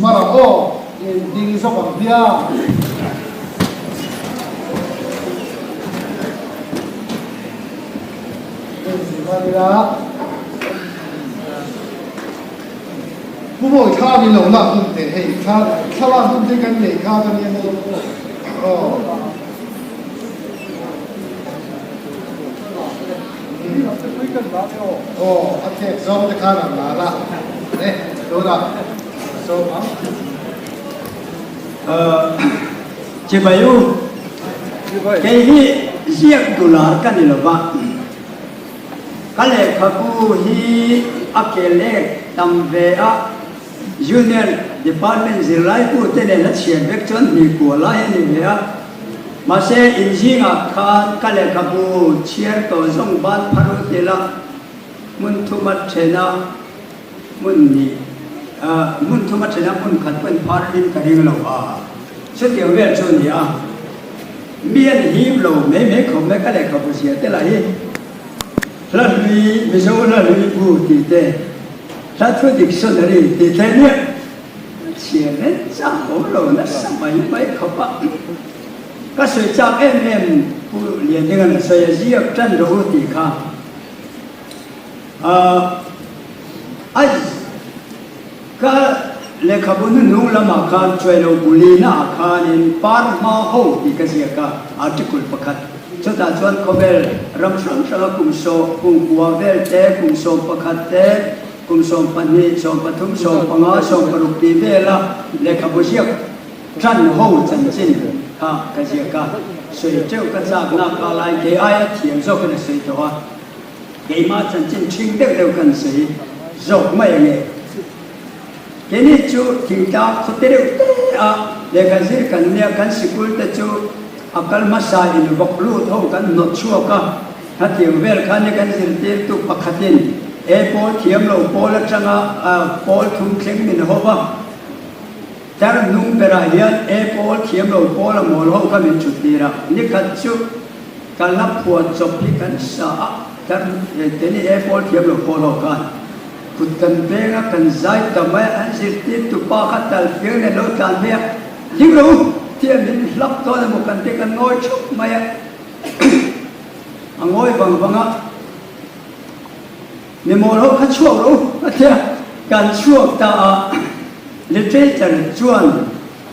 mar ang aw, in ding zawk ang hmiang. In zir mar ila. Pu Mawi thla min lo lak hun teh hei, thla thla lak hun te kan neih kha ka nia maw aw. Aw a thek zawng te khan an la la e tunah a sawm ang. Chibai u, kei hi ziak dular ka ni lova. Ka lehkhabu hi a ke lek tam ve a, Junior Department zirlaipute nen a chhiar vek chuan hnih kua lai a ni ve a. Mahse, inzingah khan ka lehkhabu chhiar tawh zawng ban phar u tila hmun thuma thena hmun hnih, hmun thuma thena hmun khat pawhin phar in ka ring lo a, chutiang vel chu a ni a. Mi an him lo mai mai khawp mai ka lehkhabu zia te lah hi hla hlui Mizo hla hlui bu tih te hla thu dictionary tih te nia chhiar reng chak awm lo nasa mai mai khawp a ka sawi chak em em Pu Liandinga'n a sawi a ziak tan rawh u tih kha a Ka lehkhabu hnuhnung lamah khan Chuailo Bulina ah khanin par hma ho tih ka ziak a, article pakhat. Chutah chuan khawvel ram hrang hranga kum sawh, kum kua vel te, kum 11 te, kum 12, 13, 15, 16 tih vela lehkhabu ziak tan ho chanchin kha ka ziak a. Sawi teuh ka chakna ka lai kei aia thiam zawkin a sawi tawh a. Keimah chanchin ṭhing deuh deuh kan sawi zawk mai ang e. Keini chu thingtlang khaw te deuh te a lehkha zir kan nia, kan sikul te chu a kal hmasa in vawk lut ho kan hnawt chhuak a, hetiang vel khan hi kan zirtirtu pakhatin e pawl thiam lo pawl atanga pawl thum thleng min ho va, tar hnung berah hian e pawl thiam lo pawl a mawl ho kha min thut tir a, nikhat chu. Ka la phuah chawp hi kan sa a, kan teni e pawl thiam lo pawl ho khan kut kan veng a, kan zai ta mai a, an zirtir tu pa kha tal piang nen lo tlan phei a, ding lo u tia min hlap dawn emaw kan ti kan ngawi thup mai a, a ngawi vang vang a, mi mawl ho kha chhuak rawh u a ti a, kan chhuak ta a, literature chuan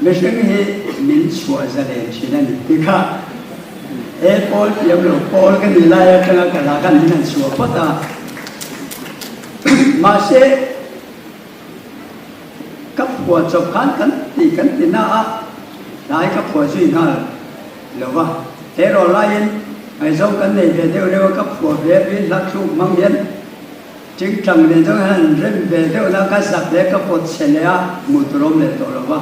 Mihring hi min chhuah zalen thin a ni ti kha he pawl thiam lo pawl ka nih lai atanga ka la khan min han chhuah phawt a. Mahse, ka phuah chawp khan kan ti kan ti na a, tlai ka phuah zui nghal lo va. He rawh laiin ngaihzawng kan nei ve deuh deuh a, ka phuah ve a, hla thluk hmang hian Tingtang nen chuan han rem ve deuh la, ka zak leh ka pawt chhe leh a, hmuh tur awm leh tawh lo va.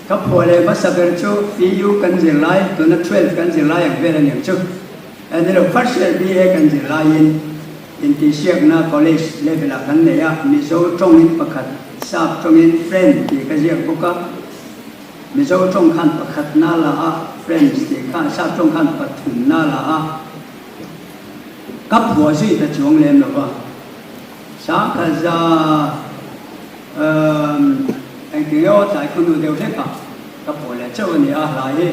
Ka phuah leh hmasa ber chu PU kan zir lai, tuna 12 kan zir lai ang vel a niang chu. Eh ni lo, first year BA kan zir laiin intihsiakna college level ah kan nei a, Mizo tawngin pakhat, Sap tawngin friend tih ka ziak bawk a, Mizo tawng khan pakhatna la a, friends tih khan Sap tawng khan pathumna la a. Ka phuah zui ta chuang lem lo va, Sangkhaza umm engtin nge aw tlai khawhnu deuh hlek a, ka phuah leh chauh a ni a hlai hi.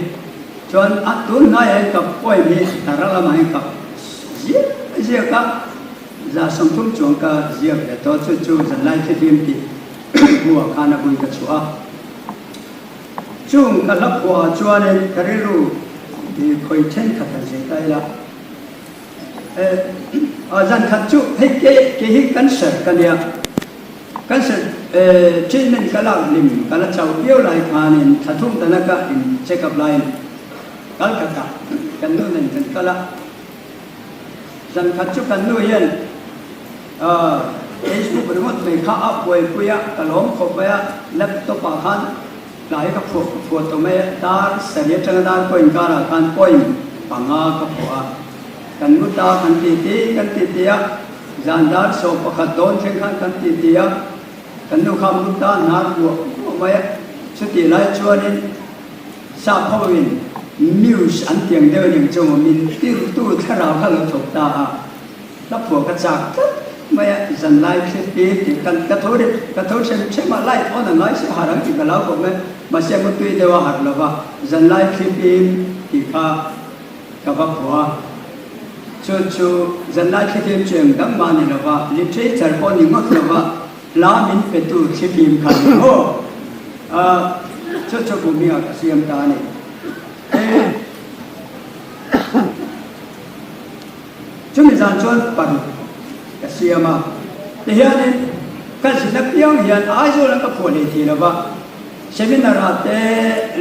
Chuan a tun hnaiah hian ka poem hi thara lamah hian ka ziak ziak a, 130 chuang ka ziak ve tawh chu chu zanlai thihlim tih hnuah khan a bul ka chhuah a. Chung ka hla phuahah chuanin ka rilru khawi thenkhat han zir ta ila. Zan khat chu hei ke ke hi cancer ka nia, cancer treatment ka lak hlim ka la chau viau lai khanin thla thum dana ka in check up laiin Calcutta kan nu nen kan kal a. Zan khat chu kan nu hian Facebook ringawt mai kha a buaipui a, ka lawm khawp mai a, laptop ah khan Tlai ka phuah ka phuah tawh mai a, dar sarih atanga dar pawh inkarah khan point panga ka phuah a, kan mu ta kan ti ti kan ti ti a, zan dar 11 dawn thleng khan kan ti ti a, kan nu kha mu ta hnar buah buah mai a, chutih lai chuanin sap hoin news an tiang deuh aniang chu maw min tirtu thlarau kha lo thawk ta a, hla phuah ka chak tlat. mai a, zanlai thlipim tih kan ka tho ri ka tho hrem hrem a, light on a ngai si a harh ang tih ka lo kawm e, mahse mutui deuh a harh lo va, zanlai thlipim tih kha ka va phuah a, chu chu zanlai thlifim chu eng dang mah ni lo va, literature pawh ni ngawt lo va, hla min petu thlifim kha ni maw? Chu chu bumia ka siam ta a ni. Chumi zan chuan paruk ka siam a, tihianin ka zin apiang hian Aizawl an ka phuah leh thei lo va, seminar ah te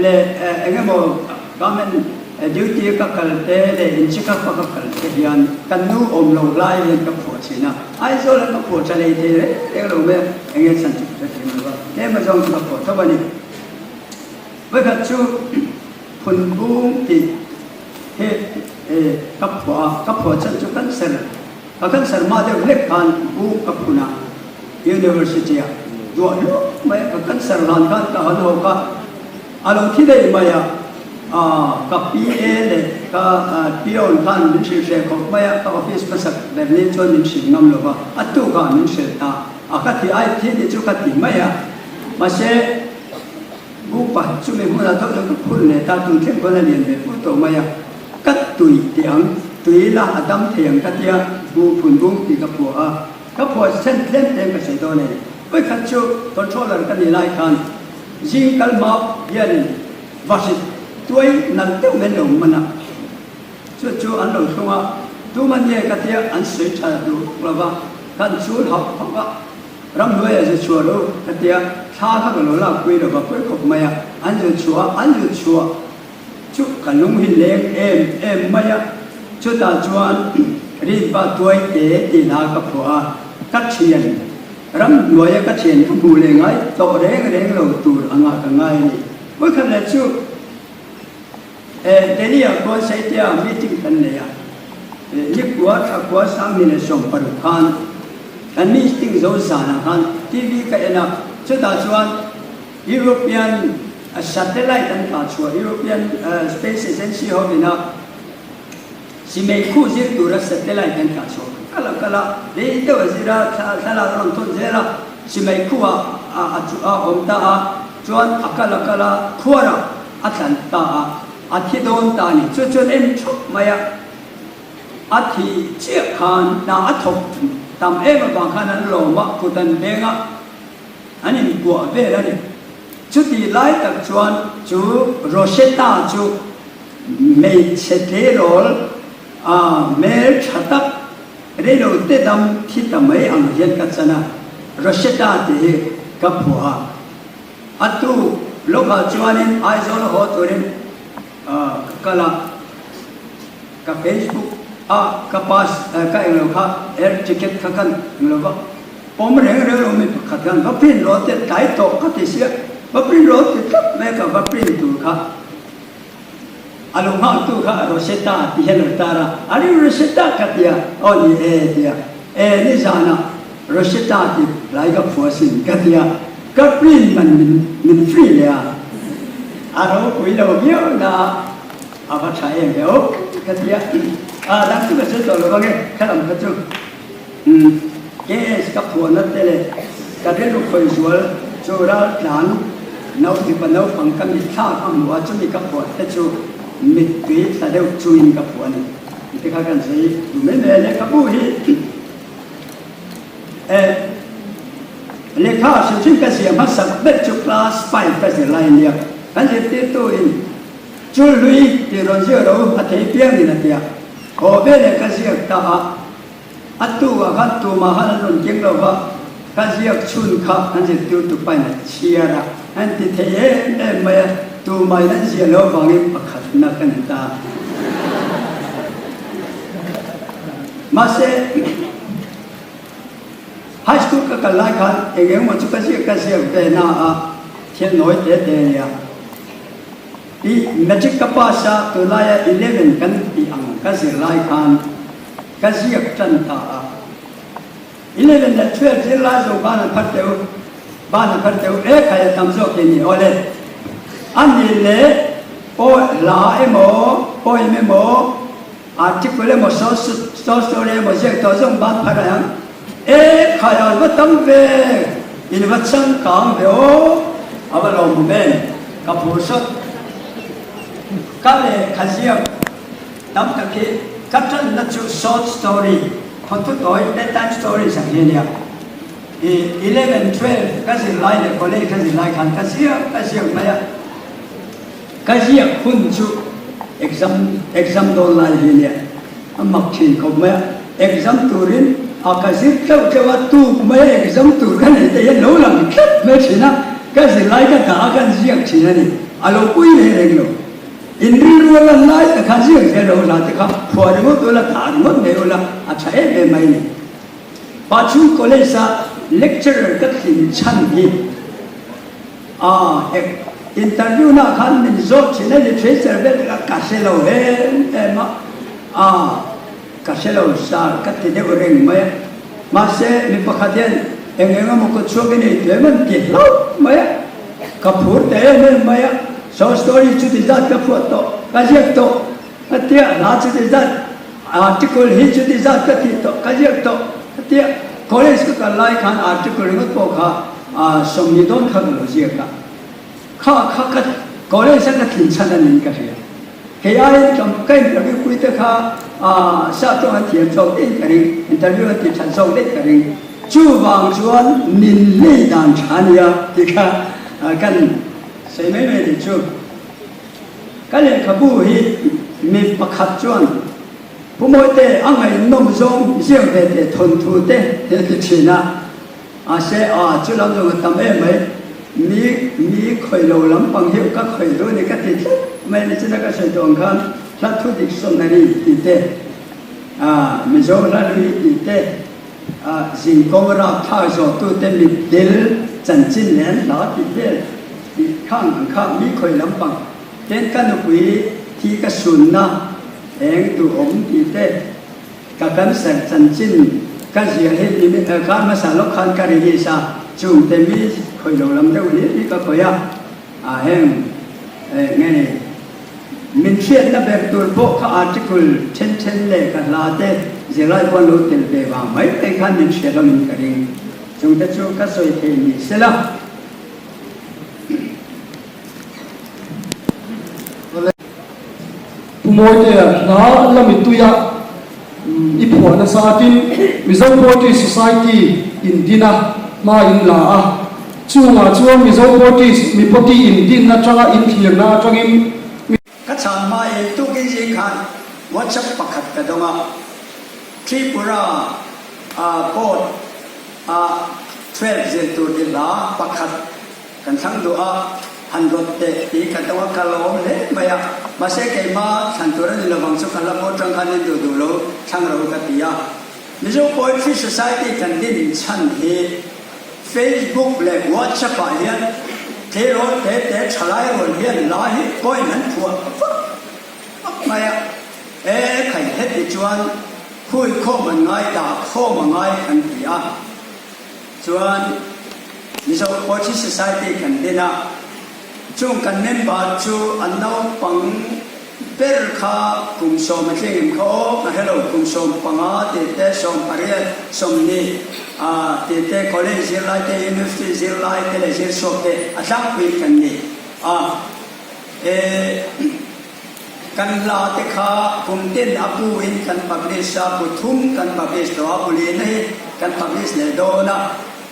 leh eng emaw government duty ka kal te leh inchikap a ka kal te hian kan nu awm lo lai hian ka phuah thin a, Aizawl an ka phuah tha leh thei reng reng lo mai a, eng nge chhan chu ka hrethiam lo va, tlem azawng chu ka phuah tho a ni. Vawikhat chu Phunbung tih hi ka phuah a, ka phuah chhan chu cancer, ka cancer hma deuh hlek khan bu ka phun a, University ah duah hluk mai a, ka cancer hlan khan ka han hawk a, a lo thi daih mai a, ka PA leh ka peon khan min hrilh hreh khawp mai a, ka office hmasak ber ni chuan min hrilh ngam lo va, a tukah min hrilh ta a, ka thi ai thi tih chu ka ti mai a, mahse, Upa chumi hmunah tho chuan ka phun leh ta, tun thleng pawn a lian ve pur tawh mai a, ka tui teh ang, tui la a dam thei ang ka tia, bu phun bung tih ka phuah a, ka phuah chhen tlem tlem ka sawi dawn e. Vawikhat chu controller ka nih lai khan zing kal hma hianin vahrit tuai nalh deuh mai an lo man a, chu chu an lo thlung a, tuman nge ka tia an sawi tha duh lo va, kan chul hauh hauh a. Ramhnuai a zu chhuah lo ka tia, thla kha ka lo lak pui lo va pawi khawp mai a, an zu chhuah a, an zu chhuah chu ka lung hi leng em em mai a, chutah chuan rinpa tuai te tih hla ka phuah a, ka thian ramhnuai a ka thian ka hmuh leh ngai tawh reng reng lo tur anga ka ngai a ni. Vawikhat leh chu Delhi ah khuan Saitea meeting kan nei a, Nikua Thakua Sanghni leh 60 khan kan meeting zo zanah khan TV ka en a, chutah chuan European satellite an tah chhuah European Space Agency ho ina Simei khu zir tura satellite an tah chhuah kal a kal a, rei deuh a zir a, thlalak a rawn thawn zel a, Simei khu ah a awm ta a, chuan a kal a kal a, khuarah A tlan ta a, a thi dawn ta a ni. Chu chuan en thup mai a, a thih chiah khan hna a thawk tam em avang khan an lawm a, kut an beng a, an inkuah vel a ni. Chutih lai tak chuan chu Rosetta chu hmeichhe tleirawl a hmel tha tak reilo te dam thi ta mai ang hian ka chan a, Rosetta tih hi ka phuah a. A tu lawkah chuanin Aizawl a haw turin ka kal a, ka Facebook a ka pass ka englo kha air ticket kha kan englo va pawm reng reng lo mi pakhat khan va print rawh te tlai tawh ka ti sia, va print rawh ti tlat mai ka va print tur kha a lo nghak tu kha Rosetta ti hian a lo tar a, a ri Rosetta ka ti a, aw ni e ti a, e nizanah Rosetta ti lai ka phuah sin ka ti a. Ka print man min min free leh a, a ropui lo viau na a, a va tha em ve aw ka ti a, a dang chu ka sawi tawh lo vang e, kha lam kha chu umm KS ka phuahna te leh ka rilru khawi zual chu ral tlan no mipa naupang ka mitthla ka hmu a, chumi ka phuah te chu mittui tla deuh chungin ka phuah a ni tih kha kan sawi duh mai mai a, lehkhabu hi. Eh, lehkha hrim hrim ka ziah hmasak ber chu class five ka zir lai a nia. Kan zirtirtu in chu hlui tih rawn ziak lo a thei piang in a ti a. Haw veleh ka ziak ta a, a tukah khan tumah khan an rawn keng lo va, ka ziak chhun kha kan zirtirtu pain a chhiar a, an ti thei em em mai a, tumah in an ziah loh avangin pakhatna ka ni ta. Mahse, High School ka kal lai khan eng engemaw chu ka ziak ka ziak ve na a, thil nawi te te a nia. I Matric ka pass a, tunlaia 11 kan tih ang ka zir lai khan ka ziak tan ta a. 11 leh 12 zir lai zawng khan an phar teuh, ban an phar teuh, e khai a tam zawk hi a ni aw le. A ni leh pawh hla emaw, poem emaw, Article emaw short story emaw ziak tawh zawng ban phar ang. E khai an va tam ve, in va changkang ve aw, a va lawmawm em, ka phur sawt. Ka lehkha ziak tam tak hi ka tanna chu short story, khawthu tawi, bedtime stories ang hi a nia. I 11, 12 ka zir lai leh college ka zir lai khan ka ziak ka ziak mai a, ka ziak hun chu exam exam dawn lai hi a nia, a mak thin khawp mai a, exam turin a ka zir tleuh tleuh a, tuk mai a exam tur ka nei te hian lo lang tlat mai thin a, ka zir lai ka dah a kan ziak thin a ni, a lo pui reng reng lo. In rilru a lan lai tak khan ziak zel lo ula te kha phuah ringawt ula, dah ringawt mai ula a tha em em mai a ni. Pachhung College a lecturer ka thlin chhan hi a hek interview na khan min zawt thin a literature vel te kha ka hre lo em em a, a ka hre lo sir ka ti deuh reng mai a, mahse mi pakhat hian eng eng emaw kut chhuak i nei tlem an ti hlauh mai a, ka phur ta em em mai a, short story chuti zat ka phuah tawh, ka ziak tawh. A tia hla chuti zat article hi chuti zat ka tih tawh ka ziak tawh a tia college ka kal lai khan article ringawt pawh kha 20 dawn kha ka lo ziak a kha kha ka college a ka thin chhan a niin ka hria kei aiin ka ka interview pui te kha sap tawng an thiam zawk daih ka ring interview an ti that zawk daih ka ring chuvang chuan min lei dan tha nia tih kha kan sawi mai mai nih chu. Ka lehkhabu hi mi pakhat chuan Pu Mawite a ngaihnawm zawng ziak ve teh thawnthu te he ti thin a, mahse a chu lam zawng a tam em mai, mi mi khawih lo lampang hi ka khawih duh a ni ka ti tlat mai a ni china ka sawi tawh ang khan hla thu dik sawnari tih te, Mizo hla hlui tih te, Zinkawng rapthlak zawhtute mitdil chanchin leh an hla tih vel tih khang ang kha mi khawih lampang ten ka nupui thi ka sunna eng duhawm tih te ka cancer chanchin ka ziah hi ni kha hmasa lawk khan ka release a chungte mi khawih lo lam deuh hlir hi ka khawih a a heng nge ni Min hriatna ber tur pawh kha article then then leh ka hla te zirlai pawh an lo tel ve vang mai mai khan min hria hlawmin ka ring. Chung te chu ka sawi thei ni sela. Pu Mawitea hla la mituia i phuah nasa atin Mizo Poetry Society in din a, hma in la a. Chungah chuan Mizo Poetry mipawti in din atanga in thlirna atangin mi. Ka chhan hmain tukin zing khan WhatsApp pakhat ka dawng a, Tripura a board a 12 zir tur ti hla pakhat Kan thlang duh a, han rawt teh tih ka dawng a, ka lawm hle mai a. Mahse keimah thlan tur a ni lovang chu ka la bawt tang khan in duh duh lo thlang ro ka ti a. Mizo Poetry Society kan din chhan hi Facebook leh WhatsApp ah hian tleirawl te te thalai rawn hian la hi poem an phuah vak vak mai a. E khai heti chuan hui khawm an ngai dah khawm a ngai kan ti a. Chuan Mizo Poetry Society kan din a, chung kan member chu an naupang ber kha kum 10 a tling em kha aw ka hre lo, kum 15 tih te, 18, 20 tih te, college zirlai te, university zirlai te leh zirchhuak te a tlangpui kan ni a. E. Kan hla te kha kum tin a pu in kan publish a, bu thum kan publish tawh a, bu lihna hi kan publish leh dawn a.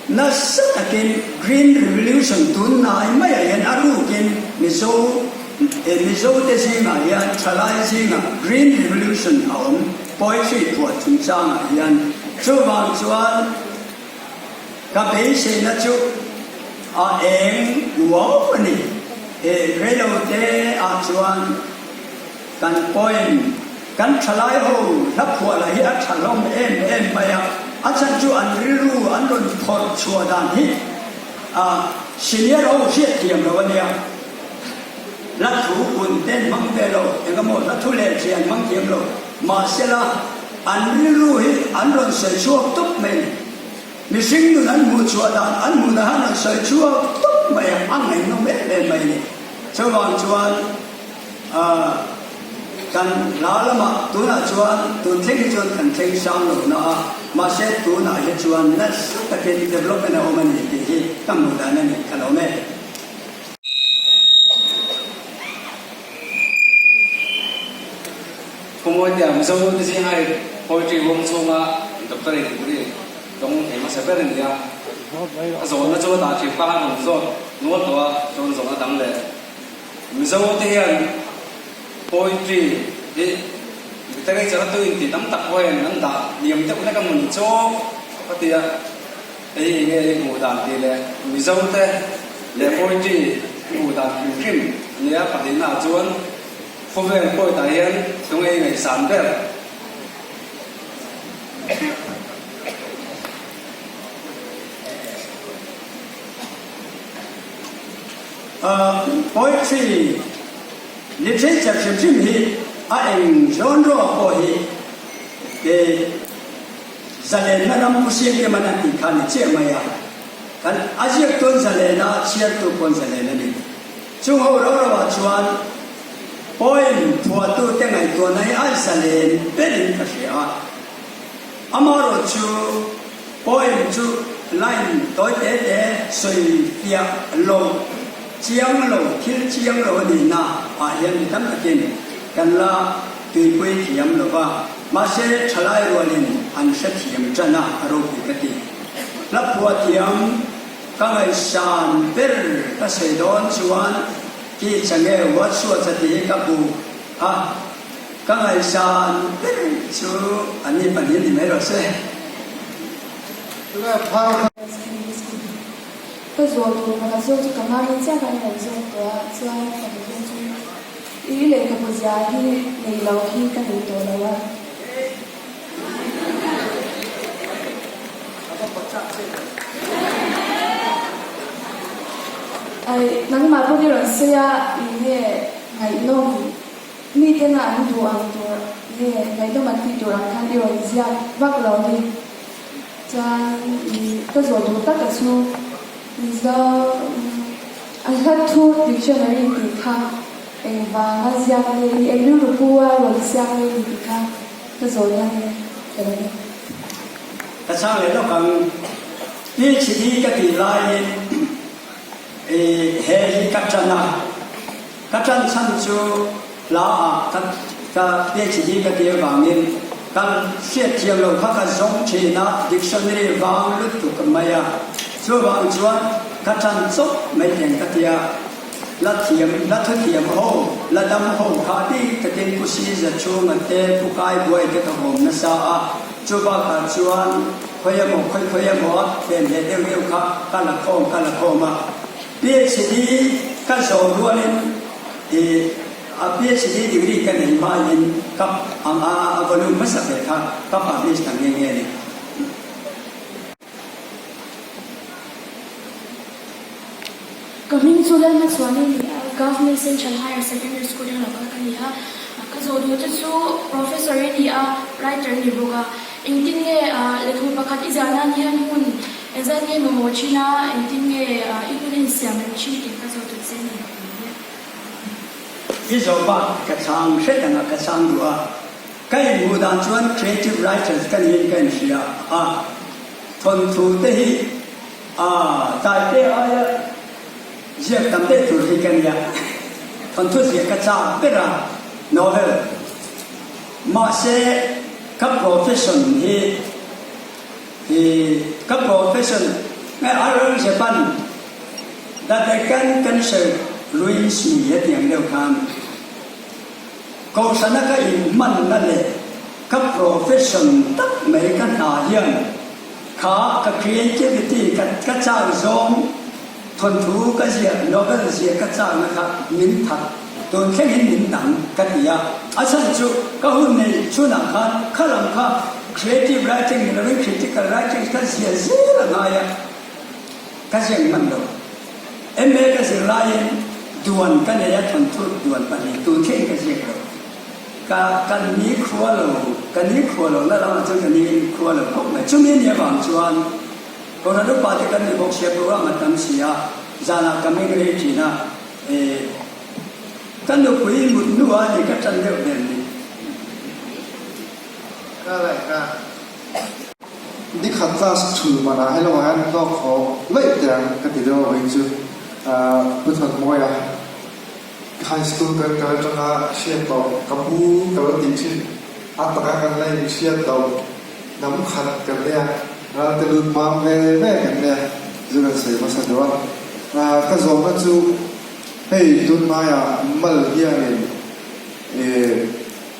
Nasa takin Green Revolution tun hnai maiah hian a rukin Mizo Mizo te zingah hian thalai zingah Green Revolution a awm poetry phuah chungchangah hian. Chuvang chuan Ka beiseina chu a eng uau a ni. He reilote ah chuan kan poem kan thalai ho hla phuah lah hi a tha hlawm em em mai a, a chhan chu an rilru an rawn phawrh chhuah dan hi a senior ho hriat thiam lo a nia. Hla thu hun te an hmang ve lo, engemaw hla thu leh thli an hmang thiam lo. Mahsela an rilru hi an rawn sawi chhuak tawp mai a ni. Mihring nun an hmuh chhuah dan an hmuh dan an rawn sawi chhuak tawp mai a, a ngaihnawm em em mai a ni. Chuvang chuan aah. Kan hla lamah tunah chuan tun thleng hi chuan kan thleng sang lo na a, mahse tunah hi chuan nasa takin development a awm a ni tih hi ka hmuh dan a ni ka lawm e. Khawmawi tia Mizo te zinga hei poetry huang chhunga doctorate degree dawng thei hmasa ber a ni a. A zawnna chu a dah thin kha a rawn zawt nual tawh a, chuan zawhna dang leh Mizo te hian poetry hi literature a tu inti tam tak pawh hian an dah hniam deuh hlek a hmun chawk a ti a, hei hi enge i hmuh dan tih leh Mizo te leh poetry i hmuh dan hrim hrim a nia pahnihna ah chuan Khawvel poet ah hian tunge i ngaihsan ber? Poetry, literature hrim hrim hi a eng genre pawh hi zalenna ram pu siam em an tih kha ni chiah mai a, kan a ziaktuan zalen a, chhiartu pawn zalen a ni. Chung ho ro ro ah chuan poem phuahtute ngaihtuahna hi a zalen berin ka hria a. Amaherawh chu poem chu line tawi te te sawi fiah lo, chiang lo, thil chiang lo a nihna ah hian mi tam takin kan la tuipui thiam lo va, mahse thalai rualin an hrethiam tan a, a ropui ka ti. Hla phuah thiam ka ngaihsan ber ka sawi dawn chuan ki change Watsuatsa tih hi ka bu a. Ka ngaihsan ber chu an ni pahnih ni mai rawh se. Ka zawh tur pakhat zawk chu ka ngai chiah kha ilo zawk tawh a, chuan pakhat zawk chu i lehkhabu zia hi nei lo hi ka nei tawh lo a. Ai, nangmah pawh hi rawn sawi a, eng nge ngaihnawm? Mi tena an duh ang tur nge ngaihdawm an tih tur ang khan i rawn ziak vak lo ni. Chuan ka zawh duh taka chu Mizo a hla thu dictionary tih kha engvanga ziak nge ni, eng rilru pu a rawn ziak nge ni tih kha ka zawh na nge ka lo ni. Ka chhang leh lawk ang. PHD ka tih laiin he hi ka ṭan a. Ka ṭan chhan chu hla ah ka ka PhD ka ti avangin ka hriatthiam lo kha ka zawng ṭhin a, dictionary vang lutuk mai a, chuvang chuan ka ṭan chawp mai teng ka ti a, la thiam la thuthiam ho, la dam ho kha bik takin Pu Siza chhunga te, Pu Kaibuai te ka vawm nasa a, chubakah chuan khawi emaw khawi khawi emaw a pen leh deuh deuh kha ka la khawm ka la khawm a. PhD ka zawh rualin i a PhD degree ka nei hmain ka ang a a volume hmasa ber kha ka publish ta nghe nghe a ni. Ka hming chu Lalhmachhuani a ni a, Government Central Higher Secondary School a lo kal ka ni a. Ka zawh duh te chu Professor i ni a, writer i ni bawk a. Engtin nge lehkhabu pakhat i ziah nan hian hun Engzat nge mamawh thin a, engtin nge i hun insiam reng thin tih ka zawh duh che ni ka ni e. I zawh bak ka chhang hret ang a, ka chhang duh a. Ka inhmuh dan chuan creative writers ka niin ka inhria a, thawnthu te hi a taite aia ziak tam deuh tur hi ka nia. Thawnthu ziah ka chak ber a, novel. Mahse ka profession hi. I ka profession nge a rawn Japan that I can cancer ruins me hetiang deuh khan Kohhrana ka inhmanna leh ka profession tak mai ka hna hian kha ka creativity ka ka chak zawng thawnthu ka ziah novel ziah ka chakna kha min that tun thlengin min dang ka ti a, a chhan chu ka hun nei chhunah khan khalam kha Creative writing ni lovin critical writing ka ziah zel a ngai a, ka ziak hman lo. MA ka zir laiin duan ka nei a, thawnthu duan pahnih tun thleng ka ziak lo. Ka ka ni khua lo, ka ni khua lo na lamah chuan ka ni khua lo khawp mai. Chumi ni avang chuan Kohhran upa te kan ni bawk sia, program a tam si a, zanah ka meng rei thin a, e ka nupui mut hnuah ni ka tan deuh ber ni. nghal a enga. Ni khat class thul manah helawah hian hlawk haw laih teh ang ka ti deuh a vawiin chu Pu Thanmawia High School kan kal atanga hriat tawh ka pu ka lo tih thin a taka kan la inhriat loh hnam khat kan nei a, ralte lut mam ve ve kan nei a chu kan sawi hmasa deuh a. Ka zawhna chu hei tunhnaiah mal hianin ih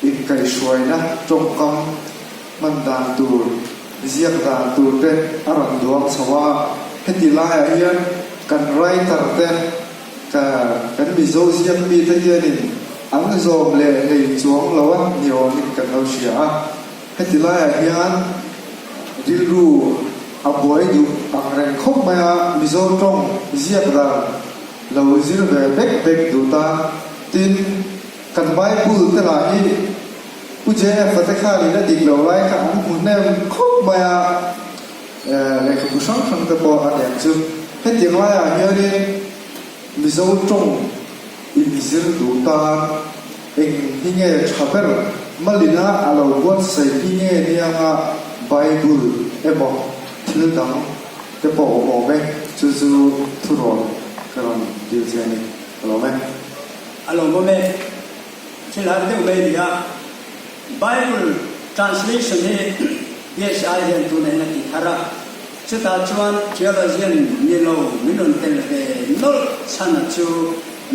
inkaihhruaina tawngkam hman dan tur, ziak dan tur te a rawn duang chho a, heti laiah hian kan writer te, ka kan Mizo ziak mite hianin an zawm leh hlei chuang lo a ni awmin kan lo hria a, heti laiah hian rilru a buai duh ang reng khawp mai a, Mizo tawng ziak dan lo zir ve bek bek duh ta, tin kan Bible te lah hi Pu JF-a te khanin a dik lo lai kha an hmu hnem khawp mai a, lehkhabu hrang hrang te pawh a nen chu. Hetiang laiah hianin Mizo tawng inzir duh tan eng hi nge tha ber Malina a lo buatsaih hi nge nianga Bible emaw thil dang te pawh awm awm e, chu chu thurawn ka rawn dil che a ni. Ka lawm e. A lawmawm e. Thil har deuh mai a ni a, Bible translation hi BSI hian tunah hian a ti thar a, chutah chuan theologian ni lo min rawn tel ve nawlh chhan a chu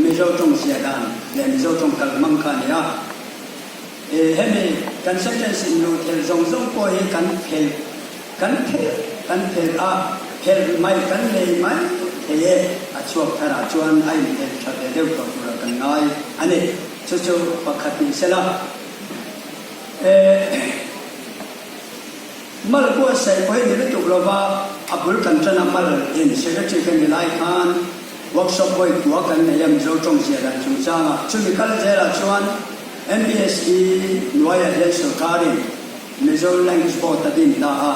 Mizo tawng zia dan leh Mizo tawng kal hmang kha a ni a. Hemi kan sentence in luh thelh zawng zawng pawh hi kan phelh kan phelh kan phelh a, phelh mai kan nei mai thei e, a chhuak tharah chuan a inphelh tha ve deuh tawh turah kan ngai a ni. Chu chu pakhat ni sela. Mal buatsaih pawh hi ni lutuk lova a bul kan tan a mal in secretary ka ni lai khan workshop vawi kua kan nei a Mizo tawng zia dan chungchanga chumi kal zelah chuan MBSE hnuaiah hian sorkarin Mizo Language Board a din ta a,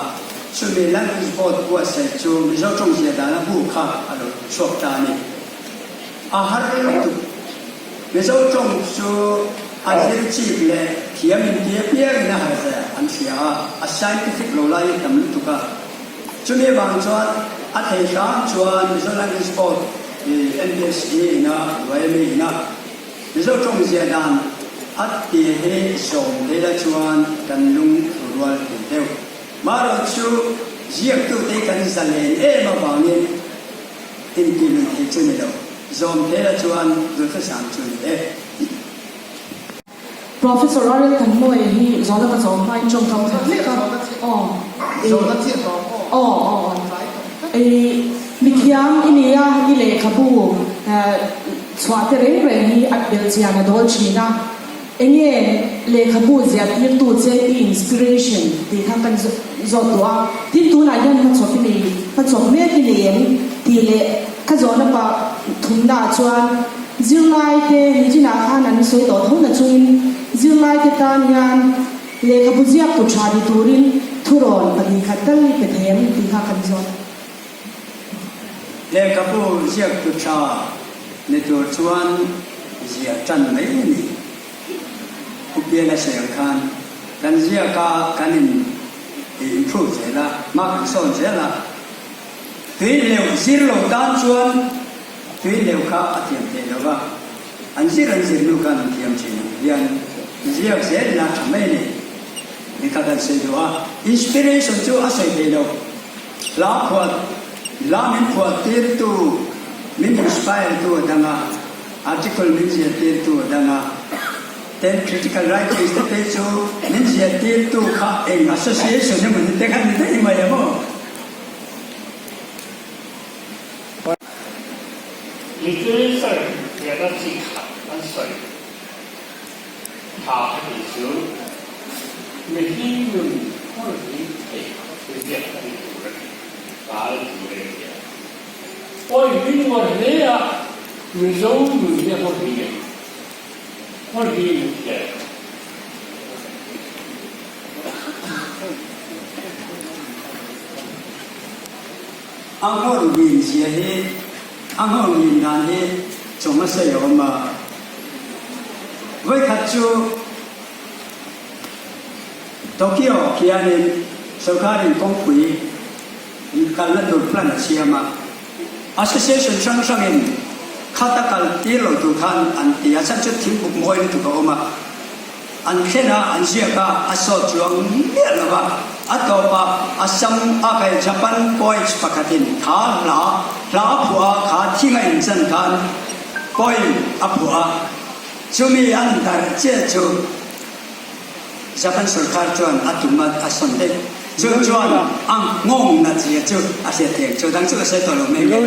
chumi Language Board buatsaih chu Mizo tawng zia dana bu kha a lo chhuak ta a ni. A har lutuk. Mizo tawng chu a zir chik leh thiam inti apiangin a har zia an hria a, a scientific lo lai hi tam lutuk a. Chumi avang chuan a thei hram chuan Mizo Language Board, MBSE ina, YMA ina, Mizo tawng zia dan a ti hi zawm thei la chuan kan lung thu rual thei deuh. Marawh chu ziaktute kan zalen em avangin inti lui thei chu ni lo. Zawm thei la chuan duhthusam chu ni e. Professor Ariel Thanmawia hi zawhna ka zawm hmain tawngkam khat lek a, aw, aw, aw, i mithiam i ni a, i lehkhabu chhuah te reng reng hi a belh chian a dawl thin a, enge lehkhabu ziahtirtu che i inspiration tih kha kan zawt duh a, tin tunah hian hmachhawp i nei, hmachhawp mek i nei em tih leh ka zawhna pah thumnaah chuan Zirlaite nichinah khan an sawi tawh tho na chungin zirlaite tan hian lehkhabu ziaktu tha ni turin thurawn pahnihkhat tal i pe thei em tih kha kan zawt. Lehkhabu ziaktu tha ni tur chuan ziah tan mai a ni. Pu Piana sawi ang khan kan ziak a, kan in improve zel a, hma kan sawn zel a. Tui leuh zir lo tan chuan Tui leuh kha a thiam thei lo va, an zir an zir hnu khan an thiam thin ang hian ziak zel ila tha mai a ni. Ni kha kan sawi duh a, inspiration chu a sawi thei lo. Hla phuah, hla min phuah tirtu, min inspire tu a dang a, article min ziah tirtu a dang a, ten critical writings te phei chu min ziah tirtu kha eng association emaw ni te kha ni daih mai ang aw. Literature hian a chi khat an sawi tha ka tih chu mihring nun hmur hi theih ziak a ni tur a ni, kal tur e tia. Pawi hming uar hle a, Mizo nun hi a hmawr hming em? Hmawr hming in hria em? A nghawr ngin zia hi, a nghawr ngin dan hi chawm a sawi a awm a. Vawikhat chu Tokyo khianin sorkarin kawngpui kalna tur plan a siam a, association hrang hrangin khata kal tir lo tur khan an ti a, chhan chu thingkuk mawi lutuk a awm a, an thlen a, an ziak a, a sawt chuang miah lo va, a tawpah Assam a kai Japan poets pakhatin kha hla hla a phuah a, kha thing a inchan khan poem a phuah a, chumi an darh chiah chu. Japan sorkar chuan a tum a a sawn daih. Chu chuan a nghawng nat zia chu a hriat theih ang. Chu dang chu ka sawi tawh lo mai nge.